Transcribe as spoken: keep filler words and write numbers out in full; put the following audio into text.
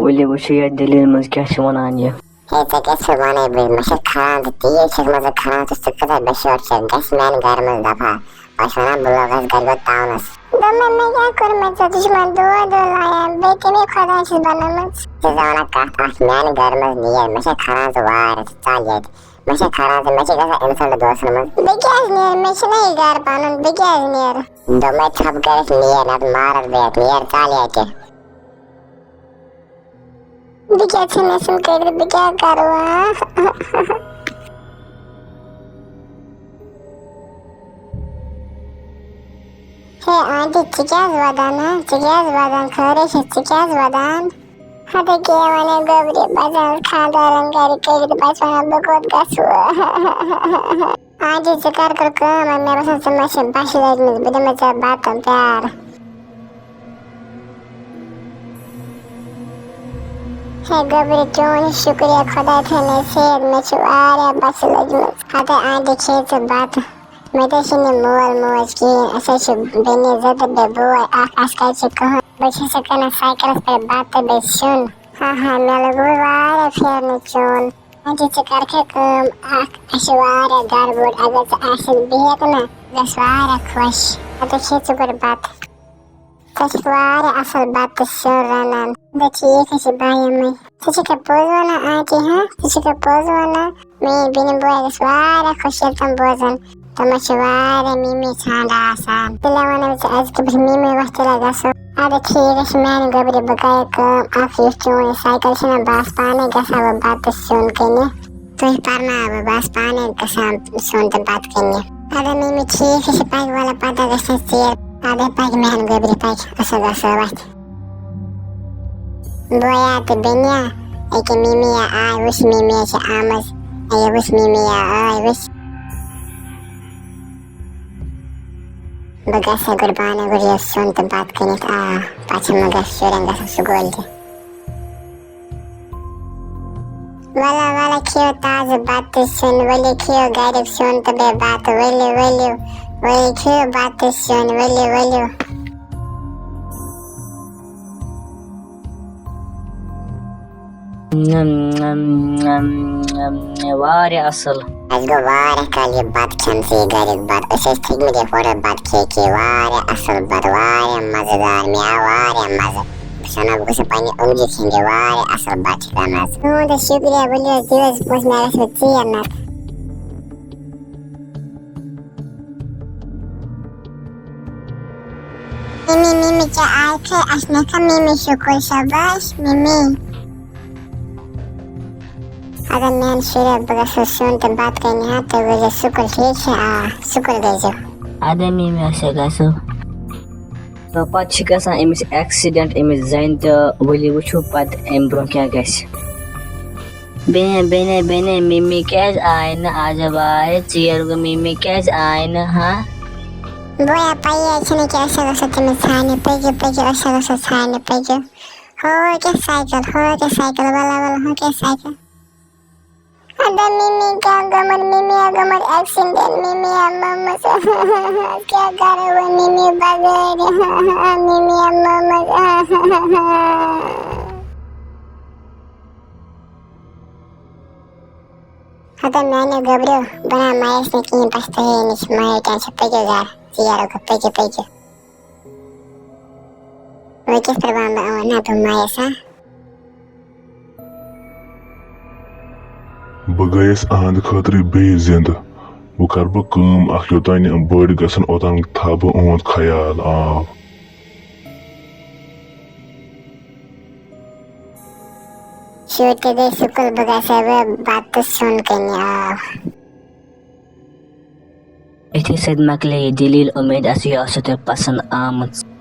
ؤلِو وٕچھو یَتھ دٔلیٖلہِ منٛز کیٛاہ چھِ وَنان یہِ۔ ہے، ژےٚ کیٛاہ چھِ وَنان؟ بہٕ، مےٚ چھِ کھران تہٕ تیٖژ چھَکھ مَزٕ کھران، ژٕ ژٕ کۭژاہ بے شعوٗر چھَکھ، گژھِ میٛانہِ گَرٕ منٛز دَفا۔ بہٕ چھُس وَنان، بہٕ لوگَس گَرِ گۄڈٕ تاونَس۔ دوٚپمَے، مےٚ کیٛاہ کوٚرمُت ژےٚ؟ ژٕ چھُکھ مےٚ دود وود لایان، بیٚیہِ کَمے خۄدایَن چھُس بَنٲومٕژ؟ ژٕ زانَکھ کَتھ اَکھ، میٛانہِ گَرٕ منٛز نیر، مےٚ چھےٚ کھران ژٕ وارٕ، ژٕ ژَل ییٚتہِ۔ مےٚ چھےٚ کھران ژٕ، مےٚ چھِ گژھان insult دوستَن منٛز۔ بہٕ کیٛازِ نیرٕ؟ مےٚ چھُنہ یہِ گَرٕ پَنُن، بہٕ کیٛازِ نیرٕ؟ دوٚپمَے، ژھۄپہٕ کٔرِتھ نیر، نَتہٕ مارَتھ بہٕ یَتھ، نیر ژَل ییٚتہِ۔ بہٕ کیٛاہ ژھٕنَس یِم کٔرِتھ، بہٕ کیٛاہ کَرٕ وۄنۍ؟ ہے آنٹی، ژٕ کیٛازِ وَدان ہا؟ ژٕ کیٛازِ وَدان؟ خٲرٕے چھا؟ ژٕ کیٛازِ وَدان؟ ہَتہٕ کیٛاہ وَنان گوٚبرِ، بہٕ ژَلہٕ خانٛدارَن گَرِ کٔرِتھ، بہٕ چھَس وَنان، بہٕ کوٚت گژھٕ؟ آنٹی، ژٕ کَر کَر کٲم، مےٚ باسان، ژٕ ما چھِ بَچھِ لٔجمٕژ، بہٕ دِمَے ژےٚ بَتہٕ پیار۔ ہے گوٚبرِ، چون شُکریہ، خۄداے تھٲینَے صحت، مےٚ چھِ واریاہ بَچھِ لٔجمٕژ۔ ہَتَے آنٹی، کھے ژٕ بَتہٕ۔ مےٚ تہِ چھِنہٕ مول موج کِہیٖنۍ، اَسہِ حظ چھِ بیٚنہِ زٕ تہٕ بیٚیہِ بوے اَکھ، اَسہِ کَتہِ چھِ کٕہٕنۍ؟ بہٕ چھَسَکھ کٕنان سایکَلَس پٮ۪ٹھ بَتہٕ تہٕ بیٚیہِ سیُن۔ ہا ہا، مےٚ لوٚگ وۄنۍ واریاہ پھیرنہٕ چیوٗن۔ وۄنۍ چھِ ژٕ کَر کھے کٲم اَکھ، اَسہِ چھِ واریاہ گَرٕ بوٚڑ، اگر ژٕ آسَکھ بِہِتھ نہ، بہٕ گژھٕ واریاہ خۄش۔ اَدٕ کھے ژٕ گۄڈٕ بَتہٕ۔ ژٕ چھَکھ واریاہ اَصٕل بَتہٕ تہٕ سیُن رَنان۔ اَدٕ ٹھیٖک حظ چھِ، بہٕ یِمَے۔ ژٕ چھَکھا پوٚز وَنان آنٹی، ہا؟ ژٕ چھَکھا پوٚز وَنان؟ میٛٲنۍ بیٚنہِ بوے گژھِ واریاہ خۄش ییٚلہِ تِم بوزَن۔ تِمَن چھِ واریاہ مِمی ژھانٛڈان آسان۔ تیٚلہِ وَنَے بہٕ ژےٚ أزکہِ بہٕ مِمی وۄتھ تیٚلہِ گژھو۔ اَدٕ ٹھیٖک حظ چھِ، میٛانہِ گوٚبرِ، بہٕ کَرٕ کٲم اَکھ، یُس چون یہِ سایکَل چھُنہ، بہٕ آسہٕ پانَے گژھان وۄنۍ بَتہٕ سیُن کٕنہِ۔ تُہۍ پَرناوٕ بہٕ، بہٕ آسہٕ پانَے گژھان سیُن تہٕ بَتہٕ کٕنہِ۔ اَدٕ مِمی ٹھیٖک حظ چھِ، پَکھ وَلہٕ پَتہٕ گژھِ ژیر۔ اَدٕ پَکھ میٛانہِ گوٚبرِ، پَکھ، أسۍ حظ گژھو وۄتھِ۔ بویا تہٕ بیٚنیا، أکیٛاہ مِمیا آے، وٕچھ مِمیا چھِ آمٕژ۔ اے وٕچھ مِمیا آے، وٕچھ۔ بہٕ گژھٕ گۄڈٕ پانَے گۄڈٕ یہِ سیُن تہٕ بَتہٕ کٕنِتھ، آ، پَتہٕ چھِ مےٚ گژھِ شُرٮ۪ن گژھُن سکوٗل تہِ۔ وَلہٕ وَلہٕ کھیٚیِو تازٕ بَتہٕ سیُن، ؤلِو کھیٚیِو گَریُک سیُن تہٕ بیٚیہِ بَتہٕ، ؤلِو ؤلِو، ؤلِو کھیٚیِو بَتہٕ سیُن، ؤلِو ؤلِو۔ نم، نم، نم، نم، واریاہ اَصٕل۔ اَسہِ گوٚو واریاہ کال یہِ بَتہٕ کھٮ۪نسٕے، یہِ گَریُک بَتہٕ۔ أسۍ ٲسۍ تھٔکمٕتۍ یہِ ہوٹَل بَتہٕ کھے کھے۔ واریاہ اَصٕل بَتہٕ، واریاہ مَزٕدار، مےٚ آو واریاہ مَزٕ۔ بہٕ چھُس وَنان، بہٕ گوٚژھُس پنٛنہِ أنٛدرٕ کھیٚنۍ یہِ، واریاہ اَصٕل بَتہٕ چھِ رَنان ژٕ۔ تُہُنٛد حظ شُکریہ، ؤلِو حظ، دِیِو حظ پونٛسہٕ، مےٚ گژھِ وۄنۍ ژیر نَتہٕ۔ مِمی، مِمی، ژےٚ آیکھے اَسہِ نَکھٕ مِمی، شُکُر شاباش مِمی۔ اَدٕ میٛانہِ شُرٮ۪و، بہٕ گژھٕ سیُن تہٕ بَتہٕ کَنہِ ہا، تُہۍ گٔژھۍزیو سکوٗل، ٹھیٖک چھا؟ آ، سکوٗل گٔژھۍزیو۔ اَدٕ مِمی، أسۍ ہے گژھو۔ تہٕ پَتہٕ چھِ گژھان أمِس accident، أمِس زَنہِ تہٕ ؤلِو وٕچھو پَتہٕ اَمہِ برٛونٛہہ کیٛاہ گژھِ۔ بیٚنے، بیٚنے، بیٚنے، مِمی کیٛازِ آیہِ نہٕ آز وارِ ژیر گوٚو؟ مِمی کیٛازِ آیہِ نہٕ، ہا؟ بویا، پَیی حظ چھِنہٕ کیٛاہ، أسۍ حظ گژھو تٔمِس ژھانٛڈنہِ، پٔکِو، پٔکِو، أسۍ حظ گژھو ژھانٛڈنہِ، پٔکِو۔ ہو کیٛاہ سایکل، ہو کیٛاہ سایکل، وَلہ، وَلہ، ہو کیٛاہ سایکل۔ اَدٕ مِمی کیٛاہ گوٚمُت، مِمی ہا گوٚمُت accident، مِمی ہا مٔمٕژ۔ کیٛاہ کَرو وۄنۍ مِمی بغٲر، مِمی ہا مٔمٕژ۔ ہتا میانیو گوٚبریو، بہٕ نہ مایَس نہٕ کِہیٖنۍ، پَژھِ تۄہے نِش، مایو ٹٮ۪نشَن، پٔکِو گَرٕ، ژیر گوٚو، پٔکِو، پٔکِو۔ وۄنۍ کِتھ پٲٹھۍ وَنہٕ بہٕ یِمَن نہ بہٕ مایَس، ہا؟ بہٕ گٔیَس أہنٛدِ خٲطرٕ بیٚیہِ زِنٛدٕ۔ وۄنۍ کَرٕ بہٕ کٲم اَکھ، یوٚتام یِم بٔڑۍ گژھن، اوٚتام تھاوٕ بہٕ أہُنٛد خیال۔ آ۔ شُرۍ تہِ گٔے سکوٗل، بہٕ گژھٕ وۄنۍ بَتہٕ سیُن کٕنہِ، آ۔ أتھی سۭتۍ مۄکلے یہِ دٔلیٖل۔ اُمید آسہِ، یہِ آسیو تۄہہِ پسنٛد آمٕژ۔